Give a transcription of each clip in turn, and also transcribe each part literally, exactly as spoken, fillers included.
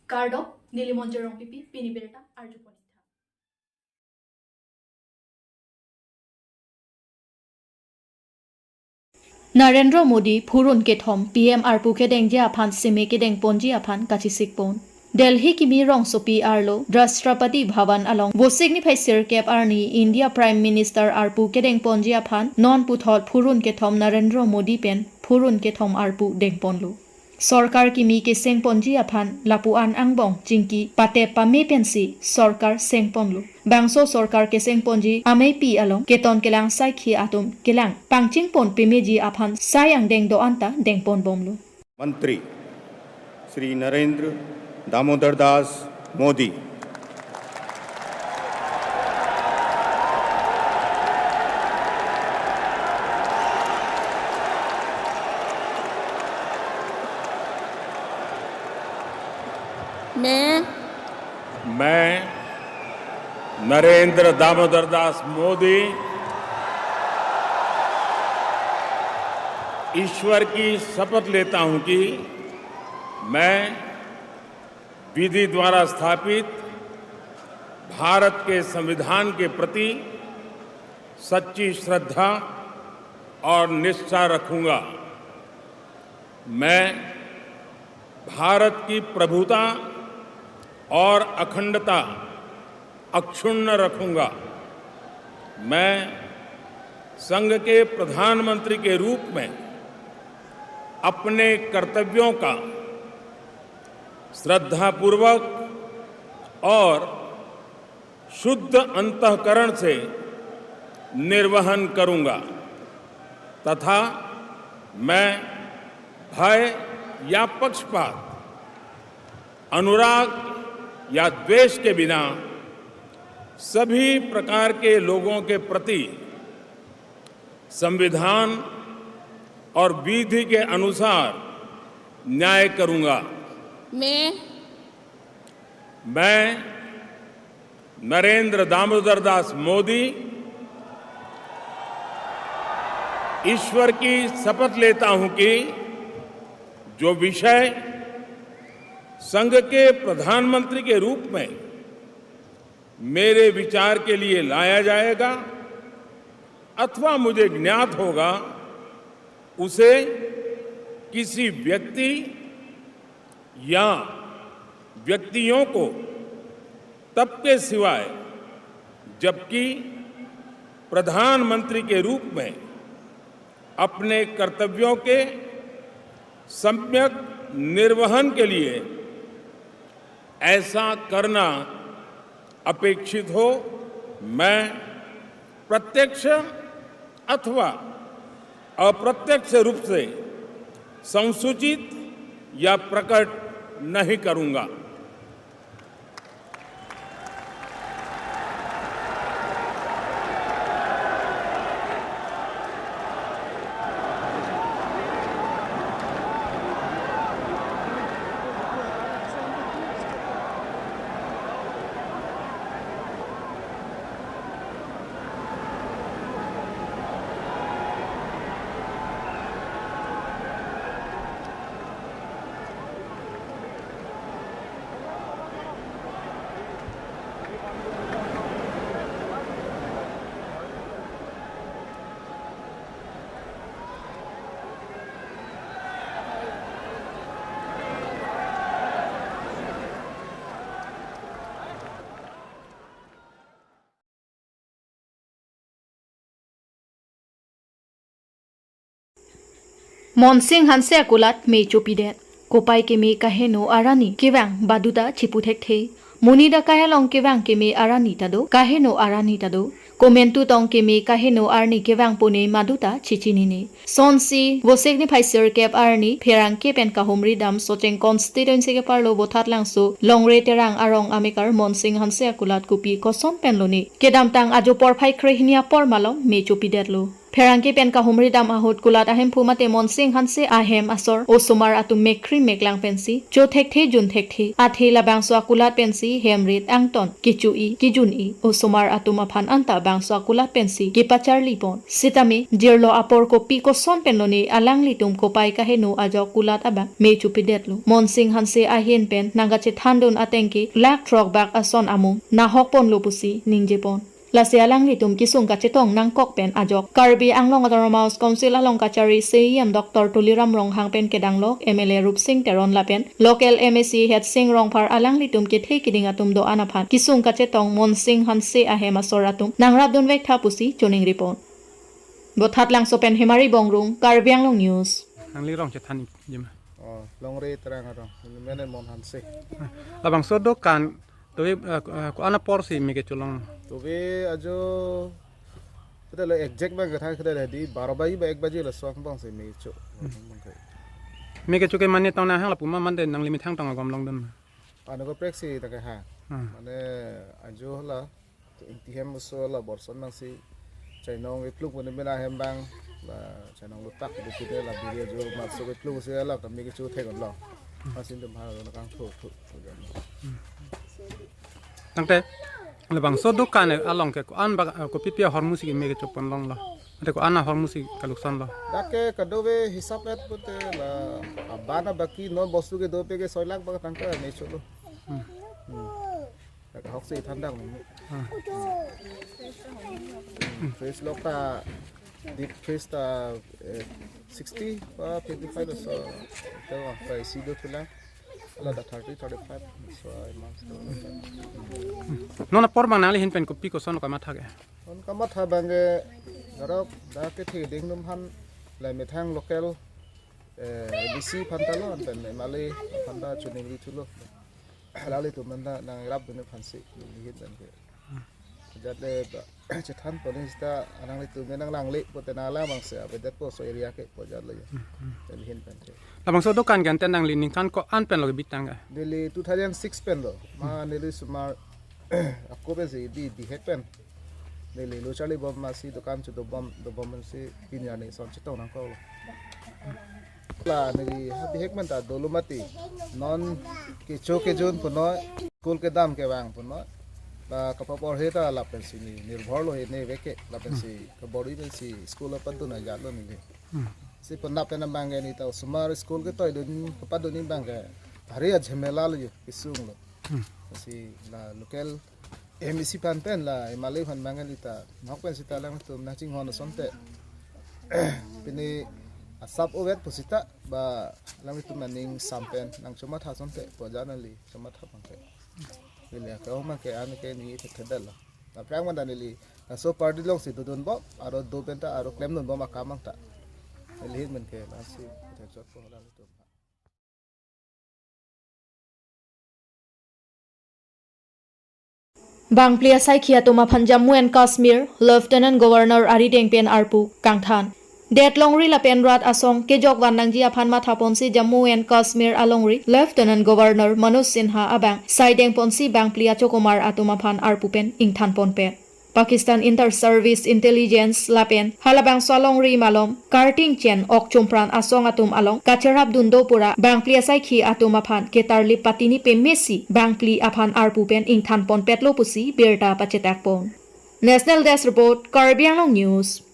Kardom, neli Monjir Rongpipi, pini birta arjupon-ik tha. Narendra Modi phurun kethom P M arpu kedengji aphan seme kedengponji aphan kachisikpon. Delhi kimi rongsopi arlo Rashtrapati Bhavan along Vosik niphai sirkep arni India Prime Minister arpu kedengponji aphan non puthot phurun kethom Narendra Modi pen phurun kethom arpu dengponlo. Sorkar kimi kesengponji aphan lapu-an angbong chingki patep pame pensi sorkar sengponlo. Bangso sorkar kesengponji ameipi along keton kelang saikhi atum kelang pangchingpon pemeji aphan sai angdeng do-an ta dengponbomlo. मंत्री श्री नरेंद्र दामोदर दास मोदी। मैं मैं नरेंद्र दामोदर दास मोदी ईश्वर की शपथ लेता हूं कि मैं विधि द्वारा स्थापित भारत के संविधान के प्रति सच्ची श्रद्धा और निष्ठा रखूंगा। मैं भारत की प्रभुता और अखंडता अक्षुण्ण रखूंगा। मैं संघ के प्रधानमंत्री के रूप में अपने कर्तव्यों का श्रद्धापूर्वक और शुद्ध अंतःकरण से निर्वहन करूंगा तथा मैं भय या पक्षपात, अनुराग या द्वेष के बिना सभी प्रकार के लोगों के प्रति संविधान और विधि के अनुसार न्याय करूंगा। मैं मैं नरेंद्र दामोदर दास मोदी ईश्वर की शपथ लेता हूं कि जो विषय संघ के प्रधानमंत्री के रूप में मेरे विचार के लिए लाया जाएगा अथवा मुझे ज्ञात होगा, उसे किसी व्यक्ति या व्यक्तियों को तब के सिवाय, जबकि प्रधानमंत्री के रूप में अपने कर्तव्यों के सम्यक निर्वहन के लिए ऐसा करना अपेक्षित हो, मैं प्रत्यक्ष अथवा अप्रत्यक्ष रूप से संसूचित या प्रकट नहीं करूंगा। Monsing Hanse akulat me chopidet. Kopai keme kaheno arani kevang baduta chipu thekthe. Monit akai along kevang keme arani ta do, kaheno arani ta do. Komantu tong keme kaheno arni kevang pone maduta chichinine. Sonsi Vosik niphai sirkep arni pherangke pen kahumri dam Socheng constituency keparlo Vothatlangso Longre Terang arong amekar Monsing Hanse akulat kopi koson pen lone kedamtang ajo porphai krehini apor malom me chopidetlo. Pherangke pen kahumri dam ahut kulat ahemphu mate Monsing Hanse ahem asor osomar atum mekkri meklang pensi cho thekthe jun thekthe, athe labangso akulat pensi hem rit angton kecho-i kejun-i osomar atum aphan anta bangso akulat pensi kepacharli pon. Sitame jirlo apor kopi koson pen lone alanglitum kopai kaheno ajok kulat abang me chopedetlo. Monsing Hanse ahin pen nangkachethandun ateng ke lakh throk bak ason amung nahok ponlo pusi ningje pon. Lasi alanglitum kesung kachetong nangkok pen ajok Karbi Anglong Autonomous Council along kachari C E M Doctor Tuliram Ronghang pen kedanglok M L A Rupsing Teron lapen local M A C Hetsing Rongphar alanglitum kethe kiding atum do-an aphan kesung kachetong Monsing Hanse ahem asor atum nangrapdun vektha pusi choningri pon. Bothatlangso pen Hemari Bongrung, Karbi Anglong News. Nangli rong chethan jima. Oh, longri terang arong. Mene Mon Hanse. Labangso dokan, tuwe, eh, eh, ko-an apor si me kecholong? Tuwe ajo, kita le exact bang kethang kita le di baro baji ba ek baji laso angbong si me cho. Hmm. Bang ke. Me kecho ke mane tong nahang lapu ma mande nangli methang tong agom longdun ma? Ano kaprek si ta kehang. Hmm. Mane ajo la, ingti hem so la borson bang si chainong ipluk pune mena hem bang, la chainong lutak di pune la biri ajo mat so ipluk si la kami kecho thek lo. Masin dum ha lo kangthu thu thu jam. Tangte, labangso dokan along ke ko-an bak, eh, kopi pi ahormu si me kecho pon longlo? Ante ko-an ahormu si kalukson lo? Dak ke kadove hisap et pute la abana baki non bostu ke dope ke soi lakh bak tangka me cholo. Hmm. Hmm. Dak ahok si thandang ni. Ah. Hmm. Fridge lok ta, deep fridge ta, eh, sixty ba fifty-five so. Ito ang price do tulang. Ala da thirty, thirty-five. So, I must do. Non apor bang nangli hin pen kopi koson kamatha ke? Non kamatha bang ke garok dak kethe ding num han la methang local, eh, M A C aphan ta lo, an pen M L A aphan ta choningri thulo. Alanglitum anta nangrapdun aphan si neli hin pen ke. Jat le ba, chethan pon sita alanglitum nanglangle pute nanglang bang se avedet po so area ke pu jat le. Neli hin pen ke. Labangso dokan ke ante nangli ningkan ko-an pen lo kebitang ke? Neli two thousand six pen lo. Ma neli osomar ako pen si bi bihek pen. Neli lo charli bom ma si dokan chodobom, dobom si pini arni son chetong nangkok lo. La neli ha bihek pen ta dolo mati. Non kecho kejun punoi, school kedam kevang punoi. La kapaporhe ta lapen si ni nirbhor lo he ne veke lapen si kabor-i pen si school apadun ajat lo neli. Hmm. Si penap pen abang ke neli ta osomar school ketoidun kapadun-i bang ke hari ajhemela lo yo kesung lo. Hmm. Si la local M A C aphan pen la M L A aphan bang ke neli ta nok pen sita alangtum nangchinghon asonte. Pini asap ovet pusita ba alanglitum aning sam pen nangchomatha asonte pu jat neli chomatha bang ke. Neli ke oma ke an ke ni thekthedal lo. Aphrang manda neli laso party along si dodun bom, aro do pen ta, aro klemdun bom akam ang ta. Neli hin men ke, lasi, thekchot po alanglitum. Bangphli asaikhi atum aphan Jammu and Kashmir Lieutenant Governor arideng pen arpu kangthan. Det longri lapen rat asong kejok van nangji aphan matha ponsi Jammu and Kashmir alongri Lieutenant Governor Manoj Sinha abang saideng ponsi bangphli achokomar atum aphan arpu pen ingthan ponpe. Pakistan Inter-Service Intelligence lapen halabangso alongri malom karting chen ok chumpran asong atum along kacherapdun do pura bangphli asaikhi atum aphan ketarlip patini pemesi bangphli aphan arpu pen ingthan ponpetlo pusi birta pachetak pon. National Desk Report, Karbi Anglong News.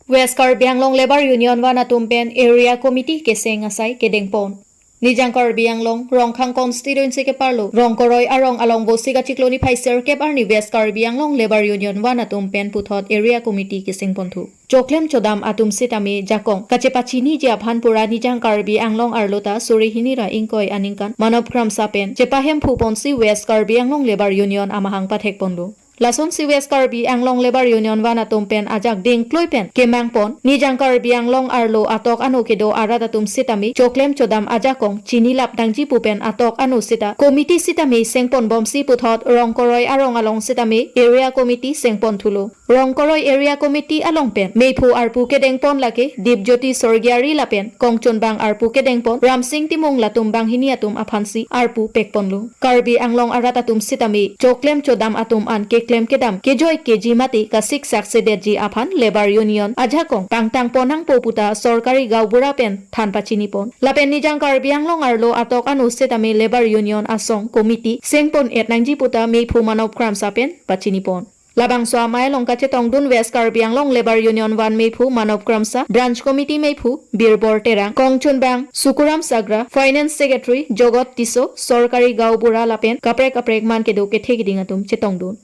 West Karbi Anglong Labour Union van atum pen Area Committee keseng asai kedengpon. Nijang Karbi Anglong, Rongkhang Constituency keparlo, Rongkoroi arong along Vosik achiklo niphai sirkep arni West Karbi Anglong Labour Union van atum pen puthot Area Committee kesengponthu. Choklem chodam atum sitame jakong kachepachiniji aphan pura Nijang Karbi Anglong arlo ta suri hini ra ingkoi aningkan Manop Kramsa pen chepahemphu ponsi West Karbi Anglong Labour Union amahang pathekponlo. Lasonsi West Karbi Anglong Labour Union van atum pen ajak dingklui pen kemang pon, Nijang Karbi Anglong arlo atok ano kedo arat atum sitame choklem chodam ajakong chinilap dangji pu pen atok ano sita committee sitame sengpon bomsi puthot Rongkoroi arong along sitame area committee sengpon thulo. Rongkoroi area committee along pen meiphu arpu kedengpon lake Dipjyoti Sorgiari lapen Kongchunbang arpu kedengpon Ramsing Timung latum banghini atum aphansi arpu pekponlo. Karbi Anglong arat atum sitame choklem chodam atum an keklem kedam kejoi keji mate kasiksak sedetji aphan Labour Union ajakong pangtang pon nangpo puta sorkari gaonbura pen than pachinipon. Lapen Nijang Karbi Anglong arlo atok ano sitame Labour Union asong committee sengpon et nangji puta meiphu Manav Kramsa pen pachinipon. Labangso amei along kachetongdun West Karbi Anglong Labour Union van meiphu Manav Kramsa, Branch Committee meiphu Birbor Terang, Kongchunbang Sukuram Sagra, Finance Secretary Jogot Tisso, sorkari gaonbura lapen kaprek kaprek man kedo kethe keding atum chetongdun.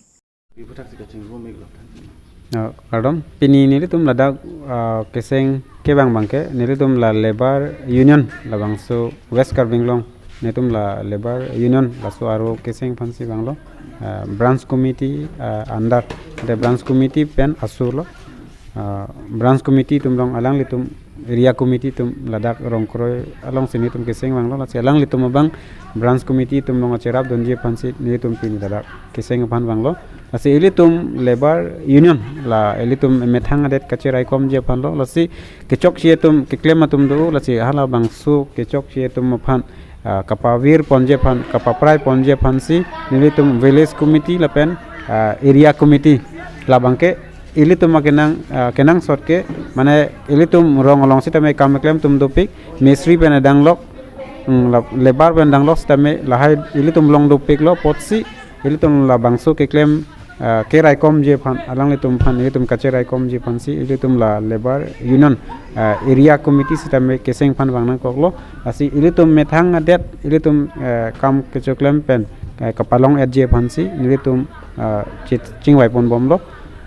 Ibu thaksi kachingrum ik lo. Ah, kardom, pini nelitum ladak, ah, keseng kevang abangke, nelitum la Labour Union labangso West Karbi Anglong, nelitum la Labour Union laso arlo keseng aphansi vanglo, ah, Branch Committee, ah, under, the Branch Committee pen aso lo, ah, Branch Committee atum along alanglitum Area Committee atum ladak Rongkoroi alongsi nelitum keseng vanglo, lasi alanglitum abang Branch Committee atum along acherap dunji aphansi nelitum pini ladak keseng aphan vanglo. Lasi ilitum Labour Union la ilitum methang adet kacheraikomji aphanlo, lasi kechokche atum keklem atum do, lasi halabangso kechokche atum aphan, ah, kapavir ponji aphan, kapaprai ponji aphansi nelitum Village Committee lapen, ah, Area Committee labangke ilitum akenang, ah, kenangsot ke, mane ilitum rong along sitame kam keklem atum dopik, mistri pen danglok, mm, la-, labour pen danglok sitame lahai ilitum along dopiklo apotsi ilitum labangso keklem, ah, keraikomji aphan, alanglitum aphan ilitum kacheraikomji aphansi ilitum la Labour Union, ah, Area Committee sitame keseng aphan vang nangkoklo. Lasi ilitum methang adet ilitum, eh, kam kechoklem pen, eh, kapalong etji aphansi nelitum, ah, chit chingvai pon bomlo.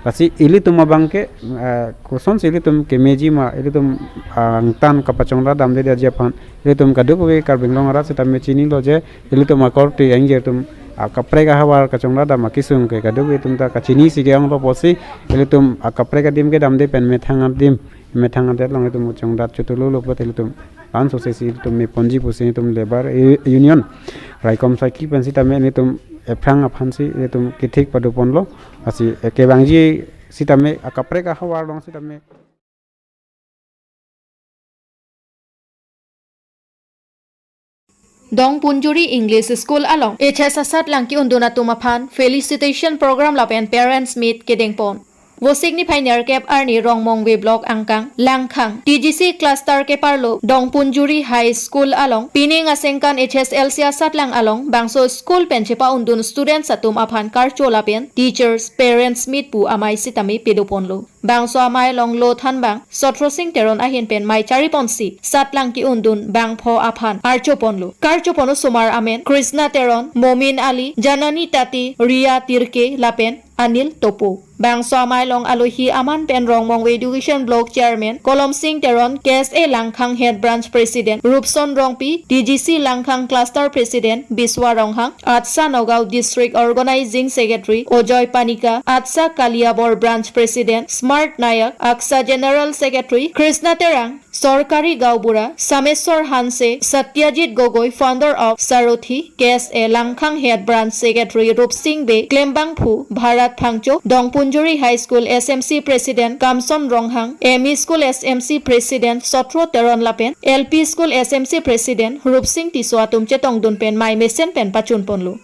Lasi ilitum abangke, eh, kosonsi ilitum kemeji ma, ilitum, ah, angtan kapachongrat damde detji aphan, ilitum kadokave Karbi Anglong arat sitame chinilo je ilitum akorte angjir atum, ah, kaprek ahavar kachongrat dam akesung ke kadokave atum ta kachinisi ke-onglo apotsi ilitum, ah, kaprek adim kedamde pen methang adim, methang adet along ilitum chongrat chotulu lo apot ilitum ansose si ilitum meponji pusi ilitum Labour U-, Union raikom saiki pen sitame ilitum ephrang aphansi ilitum kethik padoponlo. Lasi, eh, kevangji sitame akaprek ahavar along sitame. Dongpunjuri English School along H S asatlang ki-undun atum aphan felicitation program lapen parents meet kedengpon. Vosik niphai nerkep arni Rongmongve Block angkang Langkhang T G C cluster keparlo Dongpunjuri High School along pining asengkan H S L C asatlang along bangso school pen chepa-undun students atum aphan karcho lapen teachers parents meet pu amei sitame pedoponlo. Bangso amei along lo thanbang Sotro Sing Teron ahin pen mei chariponsi satlang ki-undun bangpho aphan archoponlo. Karchopon osomar amen Krishna Teron, Momin Ali, Janani Tati, Ria Tirke lapen Anil Topo. Bangso amei along alohi aman pen Rongmongve Education Block Chairman Kolom Sing Teron, K S A Langkhang Head Branch President Rupson Rongpi, T G C Langkhang Cluster President Biswa Ronghang, ATSA Nagaon District Organizing Secretary Ojoy Panika, ATSA Kaliabor Branch President Smart Nayak, AKSA General Secretary Krishna Terang, Sorkari Gaonbura Sameswar Hanse, Satyajit Gogoi, founder of Sarothi, K S A Langkhang Head Branch Secretary Rupsing Bey, Klembangphu Bharat Phangcho, Dongpunjuri High School S M C President Kamson Ronghang, M E School S M C President Sotro Teron lapen L P School S M C President Rupsing Tisso atum chetongdun pen mei mesen pen pachunponlo.